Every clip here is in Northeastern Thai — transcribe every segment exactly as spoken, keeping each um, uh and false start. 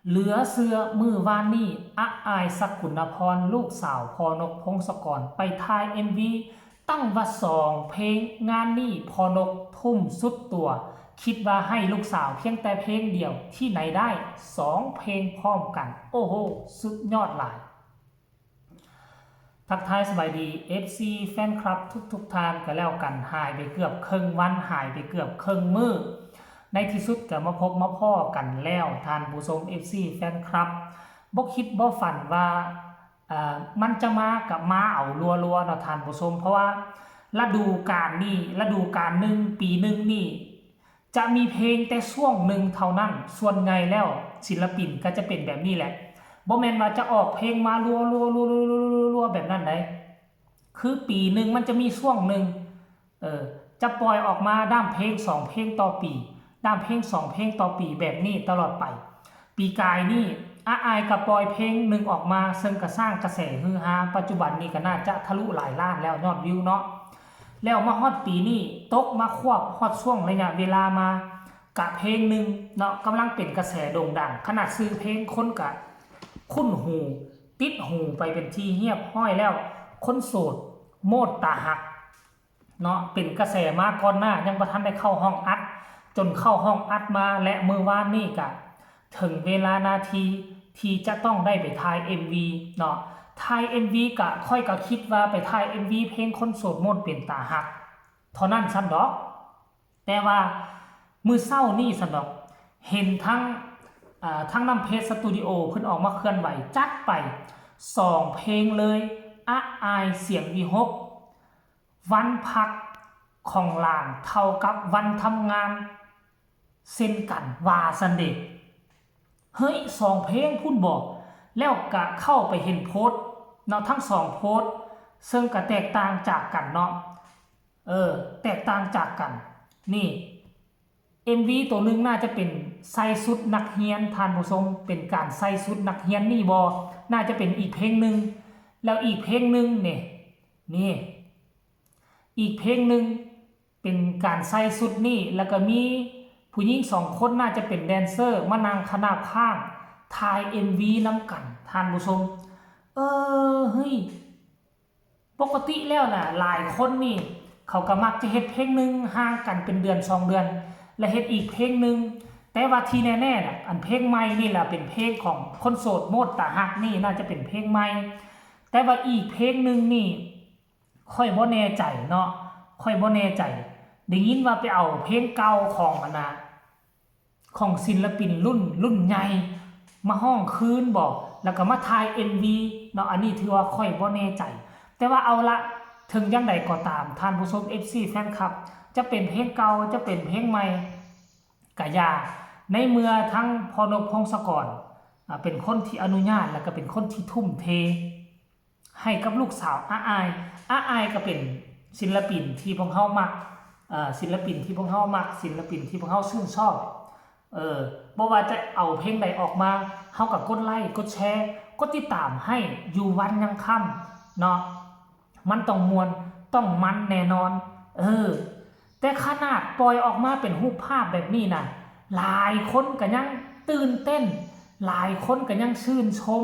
เหลือเชื่อมื้อวานนี้ อ้ายสกุณพร ลูกสาวพ่อนกพงศกร ไปถ่ายเอ็มวีตั้งว่าสองเพลง งานนี้พ่อนกทุ่มสุดตัว คิดว่าให้ลูกสาวเพียงแต่เพลงเดียว ที่ไหนได้สองเพลงพร้อมกัน โอ้โห สุดยอดหลาย ทักทายสบายดี เอฟซี แฟนคลับทุกๆท่านก็แล้วกัน หายไปเกือบครึ่งวัน หายไปเกือบครึ่งมื้อ ในที่สุดก็มาพบมาพ้อกันแล้ว ท่านผู้ชม เอฟซี แฟนคลับ บ่คิดบ่ฝันว่า เอ่อ มันจะมากับมาเอารัวๆเนาะท่านผู้ชม เพราะว่าฤดูกาลนี้ ฤดูกาลหนึ่ง ปีหนึ่งนี่ จะมีเพลงแต่ช่วงหนึ่งเท่านั้น ส่วนใหญ่แล้วศิลปินก็จะเป็นแบบนี้แหละ บ่แม่นว่าจะออกเพลงมารัวๆๆๆๆๆแบบนั้นได๋ คือปีหนึ่งมันจะมีช่วงหนึ่ง เออ จะปล่อยออกมาด้ามเพลงสองเพลงต่อปี ด้ามเพลงสองเพลงต่อปีแบบนี้ตลอดไป ปีกายนี่ อ้ายก็ปล่อยเพลงหนึ่งออกมา ซึ่งก็สร้างกระแสฮือฮา ปัจจุบันนี้ก็น่าจะทะลุหลายล้านแล้วยอดวิวเนาะ แล้วมาฮอดปีนี้ ตกมาควบฮอดช่วงระยะเวลามา กะเพลงหนึ่งเนาะ กำลังเป็นกระแสโด่งดัง ขนาดชื่อเพลงคนกะคุ้นหู ติดหูไปเป็นที่เรียบร้อยแล้ว คนโสดโมดตาฮัก เนาะ เป็นกระแสมาก่อนหน้า ยังบ่ทันได้เข้าห้องอัด จนเข้าห้องอัดมา และมื้อวานนี้กะ ถึงเวลานาทีที่จะต้องได้ไปถ่ายเอ็มวีเนาะ ถ่ายเอ็มวีกะ ข้อยกะคิดว่าไปถ่ายเอ็มวีเพลงคนโสดโมดเป็นตาฮัก เท่านั้นซ้ำดอก แต่ว่ามื้อเช้านี้ซ้ำดอก เห็นทั้ง อ่า ทั้งน้ำเพชรสตูดิโอเพิ่นออกมาเคลื่อนไหว จัดไปสองเพลงเลย อ้ายเสียงวิหก วันพักของหลานเท่ากับวันทำงานเช่นกัน ว่าซั้นเดะ เฮ้ย สองเพลงพุ้นบ่ แล้วกะเข้าไปเห็นโพสต์เนาะ ทั้งสองโพสต์ ซึ่งกะแตกต่างจากกันเนาะ เออ แตกต่างจากกัน นี่ เอ็มวีตัวหนึ่งน่าจะเป็นใส่ชุดนักเรียน ท่านผู้ชม เป็นการใส่ชุดนักเรียนนี่บ่ น่าจะเป็นอีกเพลงหนึ่ง แล้วอีกเพลงหนึ่งเนี่ย นี่ อีกเพลงหนึ่งเป็นการใส่ชุดนี่ แล้วก็มีผู้หญิงสองคนน่าจะเป็นแดนเซอร์ มานั่งขนาบข้างถ่ายเอ็มวีนำกัน ท่านผู้ชม เออ เฮ้ย ปกติแล้วน่ะ หลายคนนี่ เขาก็มักจะเฮ็ดเพลงหนึ่งห่างกันเป็นเดือนสองเดือน และเฮ็ดอีกเพลงหนึ่ง แต่ว่าที่แน่ๆน่ะ อันเพลงใหม่นี่แหละเป็นเพลงของคนโสดโมดตาฮักนี่ น่าจะเป็นเพลงใหม่ แต่ว่าอีกเพลงหนึ่งนี่ ข้อยบ่แน่ใจเนาะ ข้อยบ่แน่ใจ ได้ยินว่าไปเอาเพลงเก่าของอันน่ะ ของศิลปินรุ่น รุ่นใหญ่มาฮ้องคืนบ่ แล้วก็มาถ่ายเอ็มวีเนาะ อันนี้ถือว่าข้อยบ่แน่ใจ แต่ว่าเอาละ ถึงอย่างใดก็ตาม ท่านผู้ชม เอฟซี แฟนคลับ จะเป็นเพลงเก่า จะเป็นเพลงใหม่ กะอย่า ในเมื่อทั้งพ่อนกพงศกร อ่า เป็นคนที่อนุญาต แล้วก็เป็นคนที่ทุ่มเท ให้กับลูกสาวอ้าย อ้ายก็เป็นศิลปินที่พวกเฮามัก เอ่อ ศิลปินที่พวกเฮามัก ศิลปินที่พวกเฮาชื่นชอบ เออ บ่ว่าจะเอาเพลงใดออกมา เฮาก็กดไลค์ กดแชร์ กดติดตามให้อยู่วันยังค่ำเนาะ มันต้องม่วน ต้องมันแน่นอน เออ แต่ขนาดปล่อยออกมาเป็นรูปภาพแบบนี้น่ะ หลายคนก็ยังตื่นเต้น หลายคนก็ยังชื่นชม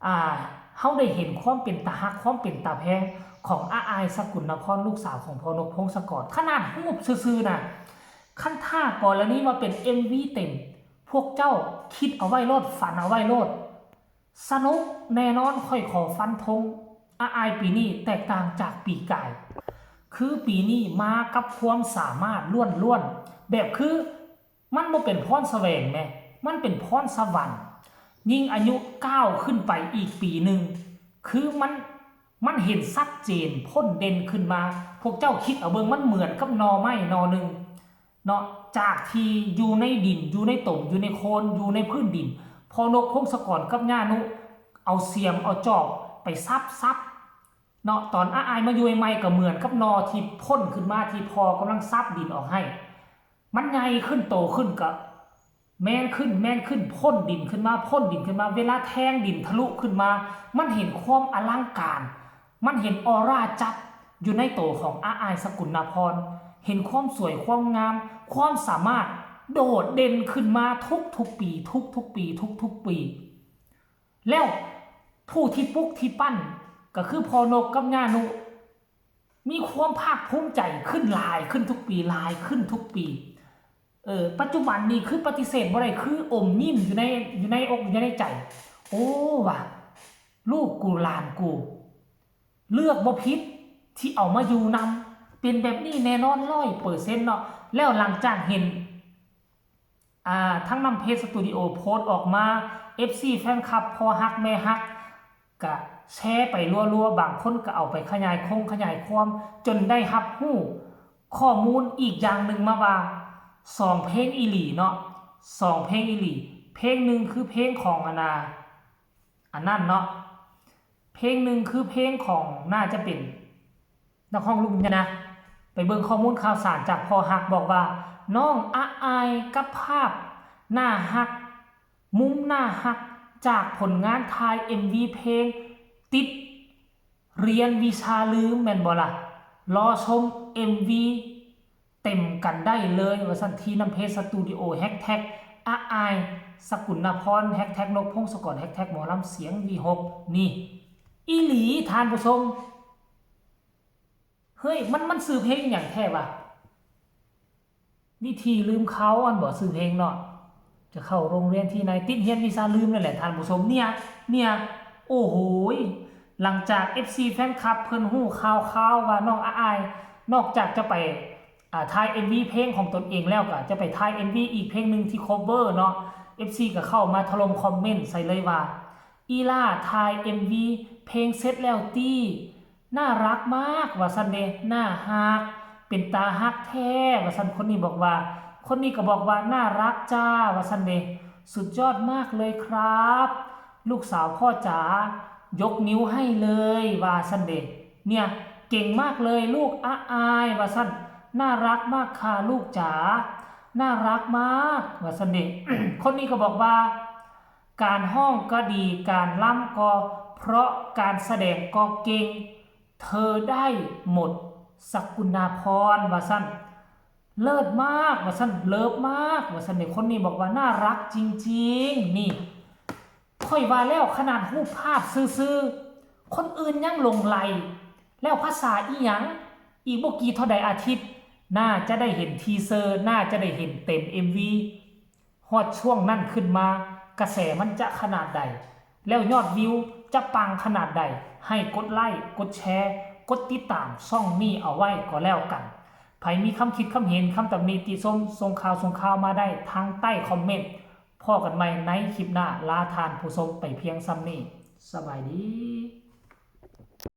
อ่า เฮาได้เห็นความเป็นตาฮัก ความเป็นตาแพงของอ้ายสกุณพร ลูกสาวของพ่อนกพงศกร ขนาดรูปซื่อๆน่ะ คันถ้ากรณีว่าเป็นเอ็มวีเต็ม พวกเจ้าคิดเอาไว้โลด ฝันเอาไว้โลด สนุกแน่นอน ข้อยขอฟันธง อ้ายปีนี้แตกต่างจากปีกาย คือปีนี้มากับความสามารถล้วนๆ แบบคือมันบ่เป็นพรแสวงแหม มันเป็นพรสวรรค์ ยิ่งอายุก้าวขึ้นไปอีกปีหนึ่ง คือมัน มันเห็นชัดเจน พ่นเด่นขึ้นมา พวกเจ้าคิดเอาเบิ่ง มันเหมือนกับหน่อไม้หน่อหนึ่ง เนาะ จากที่อยู่ในดิน อยู่ในตม อยู่ในโคลน อยู่ในพื้นดิน พ่อนกพงศกรกับย่านุ เอาเสียม เอาจอบ ไปสับสับ เนาะ ตอนอ้ายมาอยู่ใหม่ๆ ก็เหมือนกับหน่อที่พ่นขึ้นมา ที่พ่อกำลังสับดินออกให้ มันใหญ่ขึ้น โตขึ้น ก็แม่นขึ้น แม่นขึ้น พ่นดินขึ้นมา พ่นดินขึ้นมา เวลาแทงดินทะลุขึ้นมา มันเห็นความอลังการ มันเห็นออร่าจับอยู่ในโตของอ้ายสกุณพร เห็นความสวยความงาม ความสามารถ โดดเด่นขึ้นมาทุกทุกๆปี ทุกทุกๆปี ทุกทุกๆปี แล้วผู้ที่ปลุกที่ปั้นก็คือพ่อนกกับย่านุ มีความภาคภูมิใจขึ้นหลายขึ้นทุกปี หลายขึ้นทุกปี เออ ปัจจุบันนี้คือปฏิเสธบ่ได้ คืออมยิ้มอยู่ในอยู่ในอกอยู่ในใจ โอ้ว่ะ ลูกกูหลานกู เลือกบ่ผิดที่เอามาอยู่นำ เป็นแบบนี้แน่นอนร้อยเปอร์เซ็นต์เนาะ แล้วหลังจากเห็น อ่า ทั้งน้ำเพชรสตูดิโอโพสต์ออกมา เอฟซี แฟนคลับ พ่อฮักแม่ฮัก กะแชร์ไปรัวๆ บางคนก็เอาไปขยายคงขยายความ จนได้รับรู้ข้อมูลอีกอย่างหนึ่งมาว่า สองเพลงอีหลีเนาะ สองเพลงอีหลี เพลงหนึ่งคือเพลงของอันนา อันนั้นเนาะ เพลงหนึ่งคือเพลงของ น่าจะเป็นนักร้องลูกทุ่งนะ ไปเบิ่งข้อมูลข่าวสารจากพ่อฮักบอกว่า น้องอะอายกับภาพน่าฮัก มุมน่าฮัก จากผลงานถ่าย เอ็มวี เพลง ติดเรียนวิชาลืม แม่นบ่ล่ะ รอชม เอ็มวี เต็มกันได้เลย ว่าซั่น ที่น้ำเพชรสตูดิโอ แฮชแท็กอะอาย สกุลนพร แฮชแท็กนกพงศกร แฮชแท็กหมอลำเสียงวีหก นี่ อีหลีท่านผู้ชม เฮ้ย มันมันชื่อเพลงอหย่างแท้วะ วิธีลืมเขาอันบ่ ชื่อเพลงเนาะ จะเข้าโรงเรียนที่ไหน ติดเรียนวิชาลืมนั่นแหละท่านผู้ชม เนี่ย เนี่ย โอ้โหย หลังจาก เอฟซี แฟนคลับ เพิ่นฮู้ข่าวข่าวว่าน้องอะอาย นอกจากจะไป อ่า ถ่าย เอ็มวี เพลงของตนเองแล้วก็จะไปถ่าย เอ็มวี อีกเพลงหนึ่งที่ cover เนาะ เอฟซี ก็เข้ามาถล่มคอมเมนต์ใส่เลยว่า อีหล่าถ่าย เอ็มวี เพลงเสร็จแล้วตี้ น่ารักมาก ว่าซั่นเด้ น่าฮัก เป็นตาฮักแท้ ว่าซั่น คนนี้บอกว่า คนนี้ก็บอกว่า น่ารักจ้า ว่าซั่นเด้ สุดยอดมากเลยครับ ลูกสาวพ่อจ๋า ยกนิ้วให้เลย ว่าซั่นเด้ เนี่ย เก่งมากเลยลูกอะอาย ว่าซั่น น่ารักมากค่ะลูกจ๋า น่ารักมาก ว่าซั่นเด้ คนนี้ก็บอกว่า การฮ้องก็ดี การรำก็เพราะ การแสดงก็เก่ง เธอได้หมด สกุณาพร ว่าซั่น เลิศมาก ว่าซั่น เลิฟมาก ว่าซั่น เนี่ย คนนี้บอกว่าน่ารักจริงๆ นี่ ข้อยว่าแล้ว ขนาดรูปภาพซื่อๆ คนอื่นยังหลงใหล แล้วภาษาอีหยัง อีกบ่กี่เท่าใดอาทิตย์ น่าจะได้เห็นทีเซอร์ น่าจะได้เห็นเต็ม เอ็มวี ฮอดช่วงนั้นขึ้นมา กระแสมันจะขนาดใด แล้วยอดวิวจะปังขนาดใด ให้กดไลค์ กดแชร์ กดติดตามช่องนี้เอาไว้ก็แล้วกัน ไผมีคำคิดคำเห็น คำตำหนิติชม ส่งข่าวส่งข่าวมาได้ทางใต้คอมเมนต์ พ้อกันใหม่ในคลิปหน้า ลาท่านผู้ชมไปเพียงส่ำนี้ สบายดี